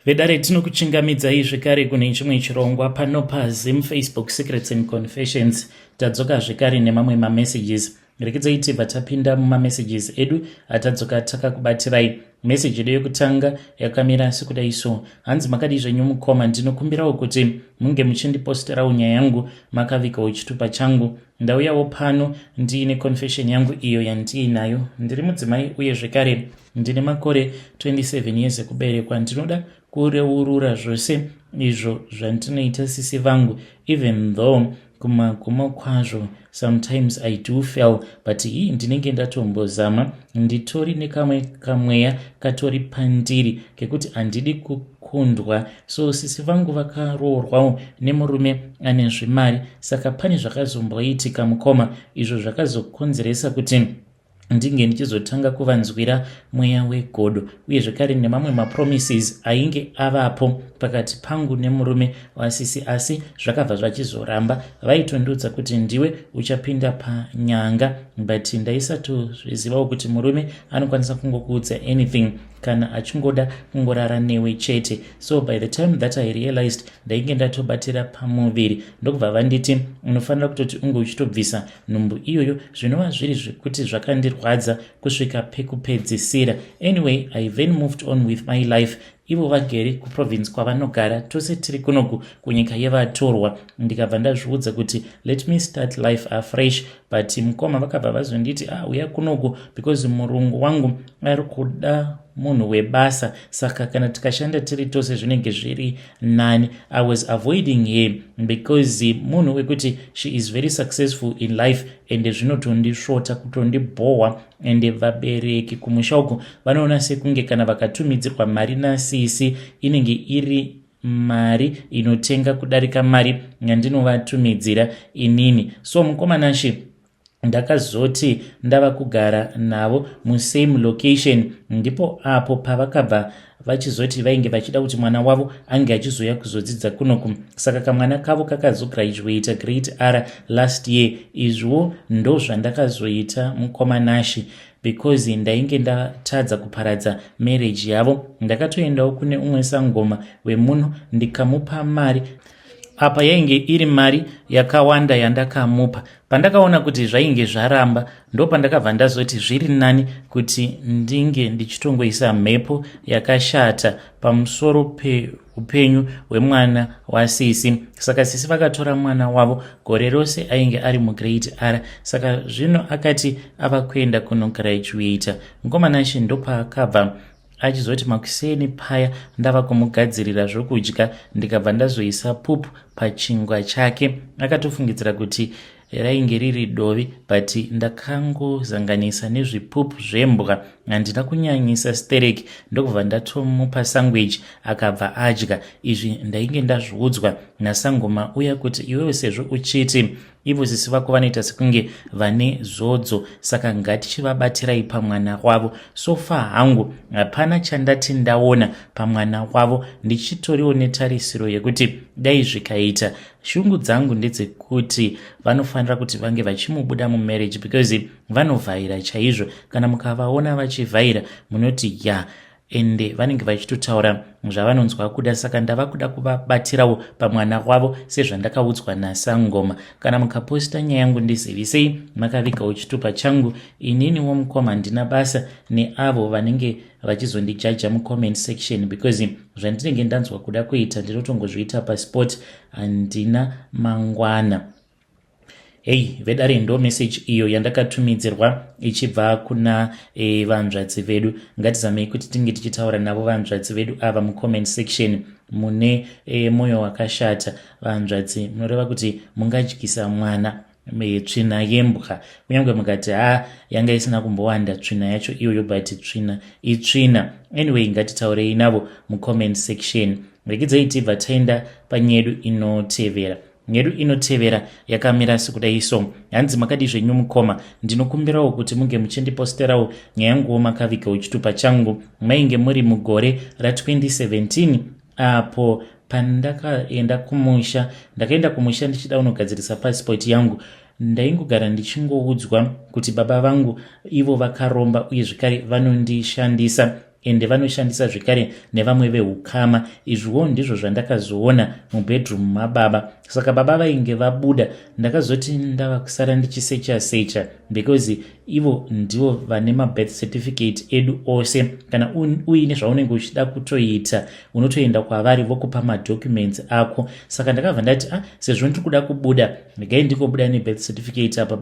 Vedare, tinokuchingamidzai zvekare kune chimwe chirongwa pano paZim Facebook Secrets and Confessions. Tadzoka zvekare nemamwe mamessages. Rekedzai tibva tapinda mumamessages edu atadzoka takakubatirai. Meseji yedu yekutanga yakamira sekudai so. Hanzi, "Makadii zvenyu mukoma? Ndinokumbirawo kuti munge muchindiposterawo nyaya yangu makavigawo chitupa changu. Ndauyawo pano ndiine confession yangu iyo yandiinayo. Ndiri mudzimai uye zvekare ndine makore 27 years ekuberekwa. Ndinoda kureurura zvose izvo zvandinoita sisi vangu, even though kumagumo kwazvo sometimes I do fail, but hii, ndinenge ndatombozama. Nditori nekamwe kamweya katori pandiri kekuti handidi kukundwa. So sisi vangu vakaroorwawo nemurume ane zvimari. Saka pane zvakazomboitika, mukoma, izvo zvakazokonzeresa kuti ndinge ndichizotanga kuvanzwira mweya wegodo, uye zvekare nemamwe mapromises ainge avapo pakati pangu nemurume wasisi, asi zvakabva zvachizoramba. Vaitondiudza kuti ndiwe uchapinda panyanga, but ndaisatozvizivawo kuti murume anokwanisa kungokuudza anything kana achingoda kungorara newe chete. So by the time that I realized, ndainge ndatobatira pamuviri. Ndokubva vanditi unofanira kutoti unge uchitobvisa nhumbu iyoyo, zvinova zviri zvekuti zvakandirwadza kusvika pekupedzisira. Anyway, I then moved on with my life. Ivo vagere kuprovince kwavanogara, tose tiri kunoku kunyika yevatorwa. Ndikabva ndazviudza kuti let me start life afresh. But mukoma, vakabva vazonditi, ah, uya kunoku because murungu wangu ari kuda munhu webasa, saka kana tikashanda tiri tose zvinenge zviri nani. I was avoiding her because munhu wekuti she is very successful in life and zvinotondisvota, kutondibhohwa. Ende vabereki kumusha uko vanoona sekunge kana vakatumidzirwa mari nasisi, inenge iri mari inotenga kudarika mari yandinovatumidzira inini. So mukoma Nashe, ndakazoti ndava kugara navo musame location, ndipo apo pavakabva vachizoti vainge vachida kuti mwana wavo ange achizoya kuzodzidza kunoku. Saka kamwana kavo kakazograduata Grade R last year. Izviwo ndo zvandakazoita, mukoma Nashe, because ndainge ndatadza kuparadza marriage yavo. Ndakatoendawo kune umwe sangoma wemunhu, ndikamupa mari. Apa yainge iri mari yakawanda yandakamupa. Pandakaona kuti zvainge zvaramba, ndopandakabva ndazoti zviri nani kuti ndinge ndichitongoisa mhepo yakashata pamusoro peupenyu hwemwana wasisi. Saka sisi vakatora mwana wavo. Gore rose ainge ari muGrade R. Saka zvino akati ava kuenda kunograduata, mukoma Nashe, ndopaakabva achizoti makuseni paya ndava kumugadzirira zvokudya, ndikabva ndazoisa pupu pachingwa chake. Akatofungidzira kuti rainge riri dovi, but ndakangozanganisa nezvipupu zvembwa, handina kunyanyisa stereki. Ndokubva ndatomupa sandwich, akabva adya. Izvi ndainge ndazviudzwa nasangoma uya kuti iwewe, sezvo uchiti ivo sisi vako vanoita sekunge vane zodzo, saka ngatichivabatirai pamwana wavo. So far hangu hapana chandati ndaona pamwana wavo. Ndichitoriwo netarisiro yekuti dai zvikaita. Shungu dzangu ndedzekuti vanofanira kuti vange vachimubuda mumarriage, because vanovhaira chaizvo. Kana mukavaona vachivhaira, munoti ya, ende vanenge vachitotaura zvavanonzwa kuda. Saka ndava kuda kuvabatirawo pamwana wavo sezvandakaudzwa nasangoma. Kana mukaposta nyaya yangu, ndizivisei makavigawo chitupa changu. Ininiwo, mukoma, handina basa neavo vanenge vachizondijaja mucomment section, because zvandinenge ndanzwa kuda kuita ndinotongozviita paspot, handina mangwana." Hei vedare, ndo message iyo yandakatumidzirwa ichibva kuna vanzvadzi vedu. Ngatizamei kuti tinge tichitaura navo vanzvadzi vedu ava mucomment section. Mune mwoyo wakashata, vanzvadzi. Munoreva kuti mungadyisa mwana tsvina yembwa, kunyange mukati ha, yanga isina kumbowanda tsvina yacho iyoyo, but tsvina itsvina. Anyway, ngatitaurei navo mucomment section. Rekidzai tibva taenda panyedu inotevera. Nyedu inotevera yakamira sekudai so. Hanzi, "Makadi zvenyu mukoma? Ndinokumbirawo kuti munge muchindiposterawo nyaya yanguwo makavigawo chitupa changu. Mainge muri mugore ra2017 apo pandakaenda kumusha. Ndakaenda kumusha ndichida kunogadzirisa pasipoti yangu. Ndaingogara ndichingoudzwa kuti baba vangu ivo vakaromba, uye zvekare vanondishandisa. Ende vanoshandisa zvekare nevamwe veukama. Izviwo ndizvo zvandakazoona mubedroom mababa. Saka baba vainge vabuda, ndakazoti ndava kusara ndichisecha secha because ivo ndivo vane mabirth certificate edu ose. Kana uine zvaunenge uchida kutoita, unotoenda kwavari vokupa madocuments ako. Saka ndakabva ndati, ah, sezvo ndiri kuda kubuda, regai ndingobuda nebirth certificate. Apa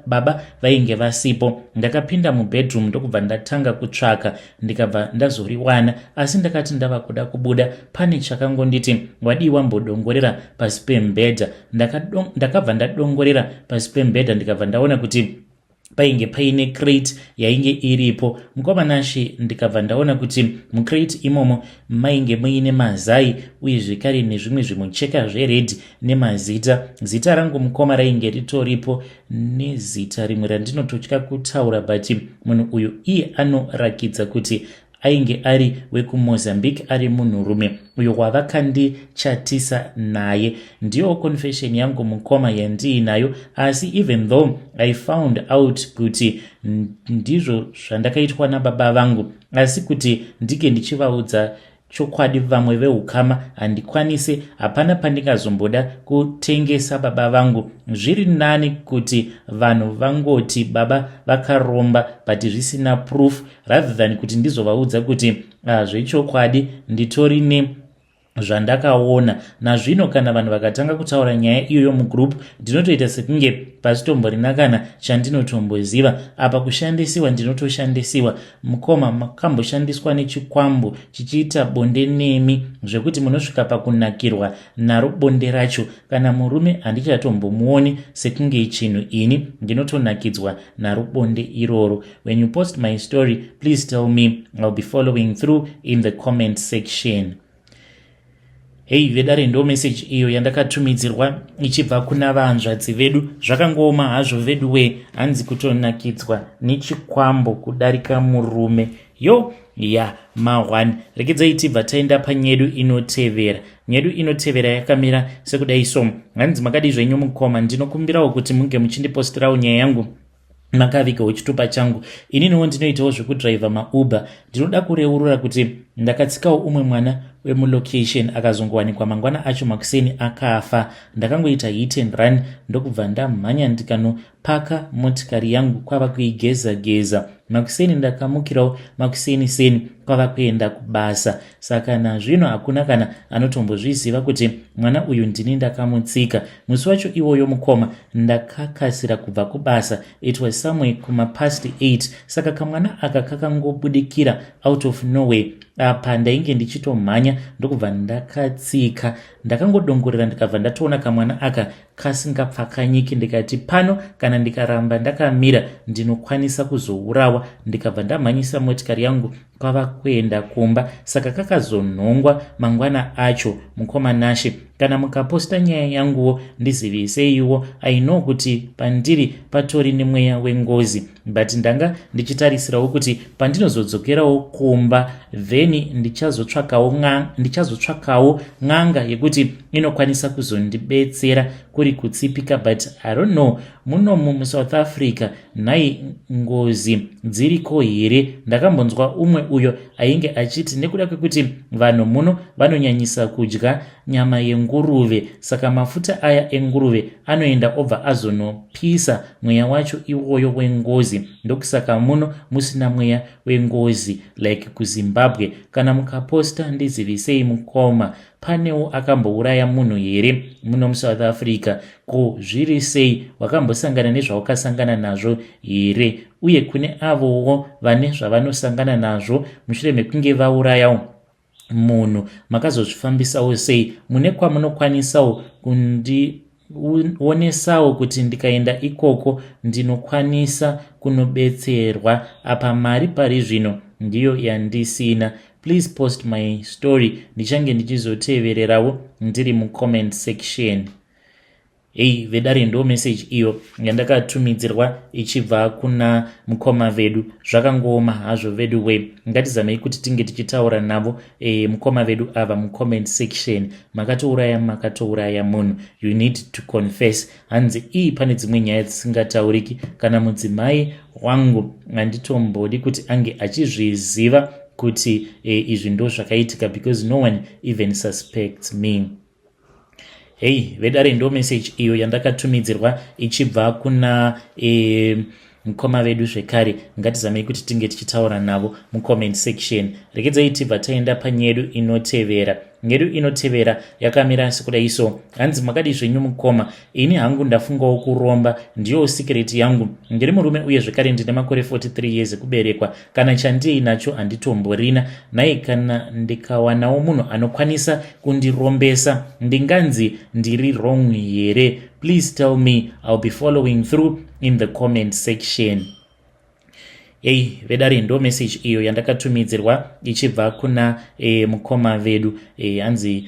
baba vainge vasipo. Ndakapinda mubedroom ndokubva ndatanga kutsvaka, ndikabva ndazoriwana. Asi ndakati ndava kuda kubuda, pane chakangonditi, "Wadii wambodongorera pasi pemubhedha?" Ndakabva ndadongorera pasi pemubhedha, ndikabva ndaona kuti painge paine crate yainge iripo, mukomanashi. Ndikabva ndaona kuti mucrate imomo mainge muine mazai uye zvekare nezvimwe zvimucheka zvered nemazita. Zita rangu, mukoma, rainge ritoripo nezita rimwe randinototya kutaura, but munhu uyu iye anorakidza kuti ainge ari wekuMozambique, ari munhurume uyo wavakandichatisa naye. Ndiyo confession yangu, mukoma, yandiinayo. Asi even though I found out kuti ndizvo zvandakaitwa nababa vangu, asi kuti ndike ndichivaudza chokwadi vamwe veukama handikwanisi. Hapana pandingazomboda kutengesa baba vangu. Zviri nani kuti vanhu vangoti baba vakaromba but zvisina proof, rather than kuti ndizovaudza kuti zvechokwadi nditori ne zvandakaona nazvino. Kana vanhu vakatanga kutaura nyaya iyoyo mugroup, ndinotoita sekunge pasitomborina kana chandinotomboziva. Apa kushandisiwa ndinotoshandisiwa, mukoma. Makamboshandiswa nechikwambo chichiita bonde nemi zvekuti munosvika pakunakirwa naro bonde racho? Kana murume handichatombomuoni sekunge chinhu, ini ndinotonakidzwa naro bonde iroro. When you post my story, please tell me. I'll be following through in the comment section. Hei vedare, ndo meseji iyo yandakatumidzirwa ichibva kuna vanzvadzi vedu. Zvakangooma hazvo vedu we. Hanzi kutonakidzwa nechikwambo kudarika murume. Yo ya ma1. Rekedzai tibva taenda panyedu inotevera. Nyedu inotevera yakamira sekudai so. Hanzi, "Makadi zvenyu mukoma? Ndinokumbirawo kuti munge muchindipostirawo nyaya yangu makavigawo chitupa changu. Ininiwo ndinoitawo zvekudhiraivha maUber. Ndinoda kureurura kuti ndakatsikawo umwe mwana wemulocation, akazongowanikwa mangwana acho makuseni akafa. Ndakangoita hit and run, ndokubva ndamhanya ndikanopaka motikari yangu kwava kuigeza geza. Makuseni ndakamukirawo makuseni seni kwava kuenda kubasa. Saka nazvino hakuna kana anotombozviziva kuti mwana uyu ndini ndakamutsika. Musi wacho iwoyo, mukoma, ndakakasira kubva kubasa. It was somewhere kumapast 8. Saka kamwana aka kakangobudikira out of nowhere. Apa ndainge ndichitomhanya, ndokubva ndakatsika. Ndakangodongorera, ndikabva ndatoona kamwana aka kasingapfakanyiki. Ndikati pano kana ndikaramba ndakamira ndinokwanisa kuzourawa. Ndikabva ndamhanyisa motikari yangu kwava kuenda kumba. Saka kakazonhongwa mangwana acho. Mukoma Nashe, kana mukaposta nyaya yanguwo, ndiziviseiwo. I know kuti pandiri patori nemweya wengozi, but ndanga ndichitarisirawo kuti pandinozodzokerawo kumba, then ndichazotsvakawo n'anga yekuti inokwanisa kuzondibetsera kuri kutsipika, but I don't know, munomu muSouth Africa nhai ngozi dziriko here? Ndakambonzwa umwe uyo ainge achiti nekuda kwekuti vanhu muno vanonyanyisa kudya nyama yenguruve, saka mafuta aya enguruve anoenda obva azonopisa mweya wacho iwoyo wengozi, ndokusaka muno musina mweya wengozi like kuZimbabwe. Kana mukaposta, ndizivisei mukoma. Panewo akambouraya munhu here muno muSouth Africa? Ko zviri sei? Wakambosangana nezvawakasangana nazvo here? Uye kune avowo vane zvavanosangana nazvo mushure mekunge vaurayawo munhu, makazozvifambisawo sei? Mune kwamunokwanisawo kundionesawo kuti ndikaenda ikoko ndinokwanisa kunobetserwa? Apa mari pari zvino ndiyo yandisina. Please post my story, ndichange ndichizotevererawo ndiri mucomment section." Hei vedare, ndo message iyo yandakatumidzirwa ichibva kuna mukoma vedu. Zvakangooma hazvo vedu we. Ngatizamei kuti tinge tichitaura navo mukoma vedu ava mucomment section. Makatouraya, makatouraya munhu, you need to confess. Hanzi ii pane dzimwe nyaya dzisingatauriki. Kana mudzimai wangu handitombodi kuti ange achizviziva. Kuti izvi ndo zvakaitika because no one even suspects me. Hei vedare, ndo message iyo yandakatumidzirwa ichibva kuna mukoma vedu zvekare. Ngatizamei kuti tinge tichitaura navo mucomment section. Regedzai tibva taenda panyedu inotevera. Nyedu inotevera yakamira sekudai so. Hanzi, "Makadi zvenyu mukoma? Ini hangu ndafungawo kuromba, ndiyo secret yangu. Ndiri murume uye zvekare ndine makore 43 years ekuberekwa. Kana chandiinacho handitomborina. Nhai, kana ndikawanawo munhu anokwanisa kundirombesa, ndinganzi ndiri wrong here? Please tell me, I'll be following through in the comment section." Ei vedare, ndo message iyo yandakatumidzirwa ichibva kuna mukoma vedu. Hanzi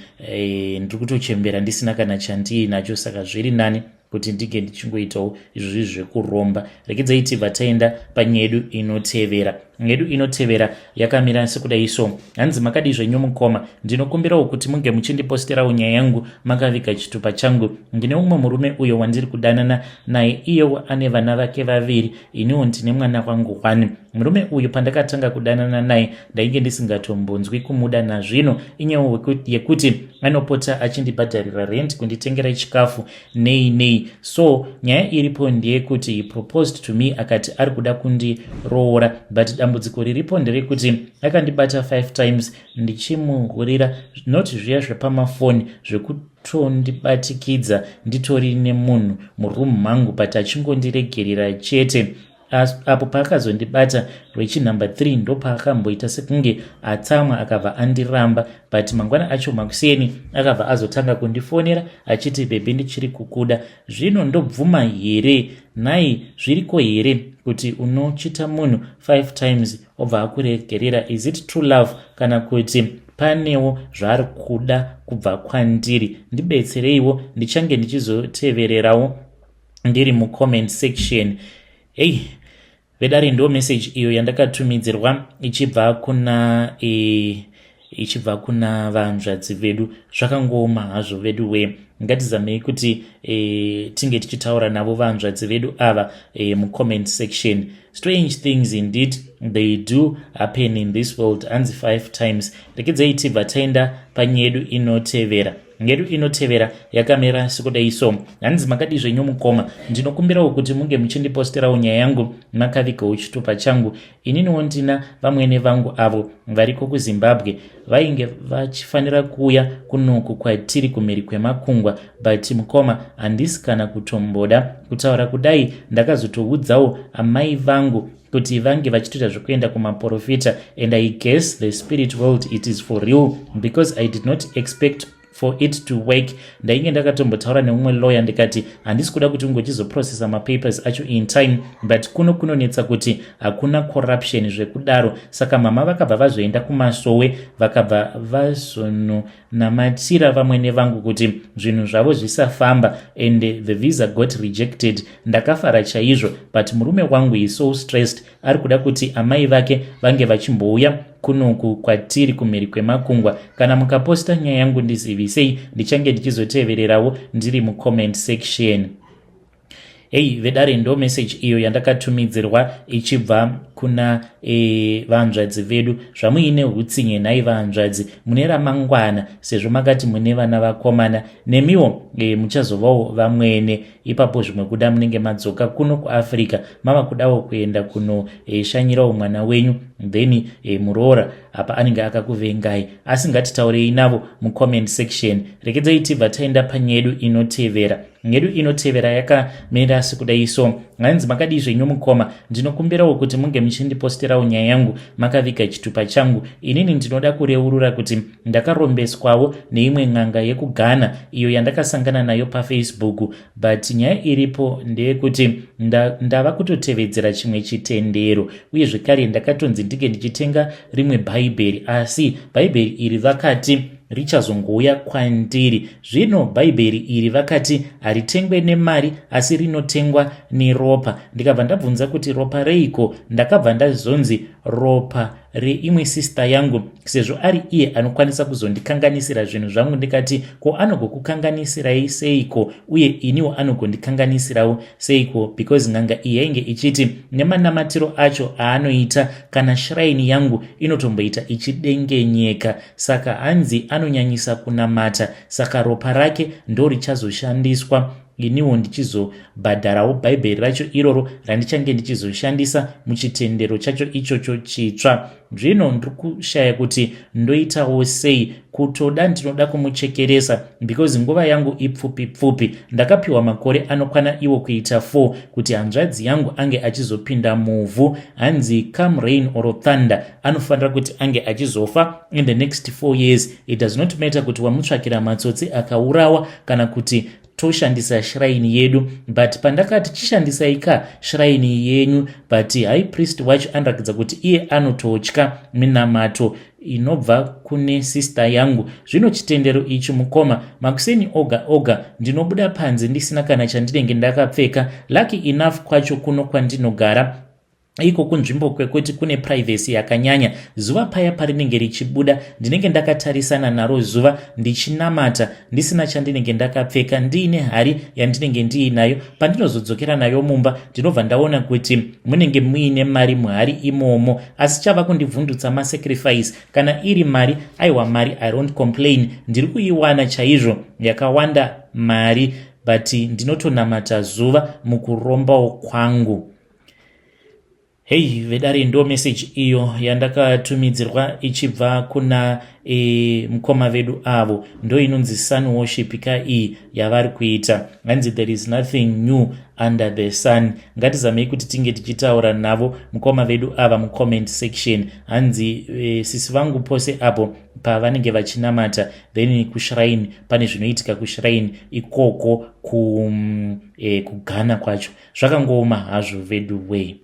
ndiri kutochembera ndisina kana chandiinacho, saka zviri nani kuti ndinge ndichingoitawo izvozvi zvekuromba. Regedzai tibva taenda panyedu inotevera. Nyedu inotevera yakamira sekudai so. Hanzi, "Makadi zvenyu mukoma? Ndinokumbirawo kuti munge muchindiposterawo nyaya yangu makaviga chitupa changu. Ndine umwe murume uyo wandiri kudanana naye. Iyewo ane vana vake vaviri, iniwo ndine mwana wangu 1. Murume uyu pandakatanga kudanana naye ndainge ndisingatombonzwi kumuda. Nazvino inyewo yekuti anopota achindibhadharira rent, kunditengera chikafu, nei nei. So nyaya iripo ndeyekuti he proposed to me, akati ari kuda kundiroora, but dambudziko riripo nderekuti akandibata 5 times ndichimuhurira, not zviya zvepamafoni, zvekutondibatikidza nditori nemunhu muroom mangu, but achingondiregerera chete. Apo paakazondibata rwechinumber 3, ndopaakamboita sekunge atsamwa, akabva andiramba. But mangwana acho makuseni akabva azotanga kundifonera achiti, 'Baby, ndichiri kukuda.' Zvino ndobvuma here? Nhai, zviriko here kuti unochita munhu 5 times obva akuregerera? Is it true love kana kuti panewo zvaari kuda kubva kwandiri? Ndibetsereiwo, ndichange ndichizotevererawo ndiri mucomment section." Hei vedare, ndo message iyo yandakatumidzirwa ichibva kuna vanzvadzi vedu. Zvakangooma hazvo vedu we. Ngatizamei kuti tinge tichitaura navo vanzvadzi vedu ava mucomment section. Strange things indeed, they do happen in this world. Hanzi 5 times. Rekedzai tibva taenda panyedu inotevera. Nyedu inotevera yakamira sekudai so. Hanzi, "Makadi zvenyu mukoma? Ndinokumbirawo kuti munge muchindiposterawo nyaya yangu makavigawo chitupa changu. Ininiwo ndina vamwene vangu avo variko kuZimbabwe. Vainge vachifanira kuuya kunoku kwatiri kumhiri kwemakungwa, but mukoma, handisi kana kutomboda kutaura kudai, ndakazotoudzawo amai vangu kuti vange vachitoita zvekuenda kumaprofita, and I guess the spirit world, it is for real, because I did not expect for it to work. Ndainge ndakatombotaura neumwe lawyer, ndikati handisi kuda kuti ungochizoprocessa mapapers acho in time, but kuno kunonetsa kuti hakuna corruption zvekudaro. Saka mama vakabva vazoenda kumasowe, vakabva vazononamatira vamwene vangu kuti zvinhu zvavo zvisafamba, and the visa got rejected. Ndakafara chaizvo, but murume wangu is so stressed. Ari kuda kuti amai vake vange vachimbouya kunoku kwatiri kumhiri kwemakungwa. Kana mukaposta nyaya yangu, ndizivisei, ndichange ndichizotevererawo ndiri mucomment section." Hei vedare, ndo message iyo yandakatumidzirwa ichibva kuna vanzvadzi vedu. Zvamuine utsinye nhai vanzvadzi, mune ramangwana, sezvo makati mune vana vakomana, nemiwo muchazovawo vamwene. Ipapo zvimwe kuda munenge madzoka kuno kuAfrica, mava kudawo kuenda kunoshanyirawo mwana wenyu, then muroora apa anenge akakuvengai. Asi ngatitaurei navo mucomment section. Rekedzai tibva taenda panyedu inotevera. Nyedu inotevera yakamira sekudai so. Hanzi, "Makadii zvenyu mukoma? Ndinokumbirawo kuti munge muchindiposterawo nyaya yangu makaviga chitupa changu. Inini ndinoda kureurura kuti ndakarombeswawo neimwe n'anga yekuGhana iyo yandakasangana nayo paFacebook, but nyaya iripo ndeyekuti ndava kutotevedzera chimwe chitendero, uye zvekare ndakatonzi ndinge ndichitenga rimwe bhaibheri, asi bhaibheri iri vakati richazongouya kwandiri. Zvino bhaibheri iri vakati haritengwe nemari, asi rinotengwa neropa. Ndikabva ndabvunza kuti ropa reiko, ndakabva ndazonzi ropa." reimwe sister yangu, sezvo ari iye anokwanisa kuzondikanganisira zvinhu zvangu. Ndikati, "Ko anogokukanganisirai seiko, uye iniwo anogondikanganisirawo seiko?" Because n'anga iyi yainge ichiti nemanamatiro acho aanoita, kana shrine yangu inotomboita ichidengenyeka. Saka hanzi anonyanyisa kunamata, saka ropa rake ndo richazoshandiswa, iniwo ndichizobhadharawo Bhaibheri racho iroro randichange ndichizoshandisa muchitendero chacho ichocho chitsva. Zvino ndiri kushaya kuti ndoitawo sei. Kutoda ndinoda kumuchekeresa because nguva yangu ipfupi pfupi. Ndakapiwa makore anokwana iwo kuita 4 kuti hanzvadzi yangu ange achizopinda muvhu. Hanzi come rain or thunder, anofanira kuti ange achizofa in the next 4 years. It does not matter kuti wamutsvakira matsotsi akaurawa kana kuti toshandisa shrine yedu. But pandakati, "Chishandisai ka shrine yenyu," but high priest wacho anoratidza kuti iye anototya minamato inobva kune sister yangu. Zvino chitendero ichi, mukoma, makuseni oga oga ndinobuda panze ndisina kana chandinenge ndakapfeka. Lucky enough kwacho kuno kwandinogara iko kunzvimbo kwekuti kune privacy yakanyanya. Zuva paya parinenge richibuda, ndinenge ndakatarisana naro zuva ndichinamata ndisina chandinenge ndakapfeka, ndiine hari yandinenge ndiinayo. Pandinozodzokera nayo mumba, ndinobva ndaona kuti munenge muine mari muhari imomo. Asi chava kundivhundutsa masacrifice. Kana iri mari, aiwa, mari I don't complain, ndiri kuiwana chaizvo yakawanda mari, but ndinotonamata zuva mukurombawo kwangu. Hei vedare, ndo meseji iyo yandakatumidzirwa ichibva kuna mukoma vedu avo. Ndo inonzi sun worship ka iyi yavari kuita. Hanzi there is nothing new under the sun. Ngatizamei kuti tinge tichitaura navo mukoma vedu ava mucomment section. Hanzi sisi vangu pose apo pavanenge vachinamata, then kushrine pane zvinoitika kushrine ikoko kuGhana kwacho. Zvakangooma hazvo vedu wei.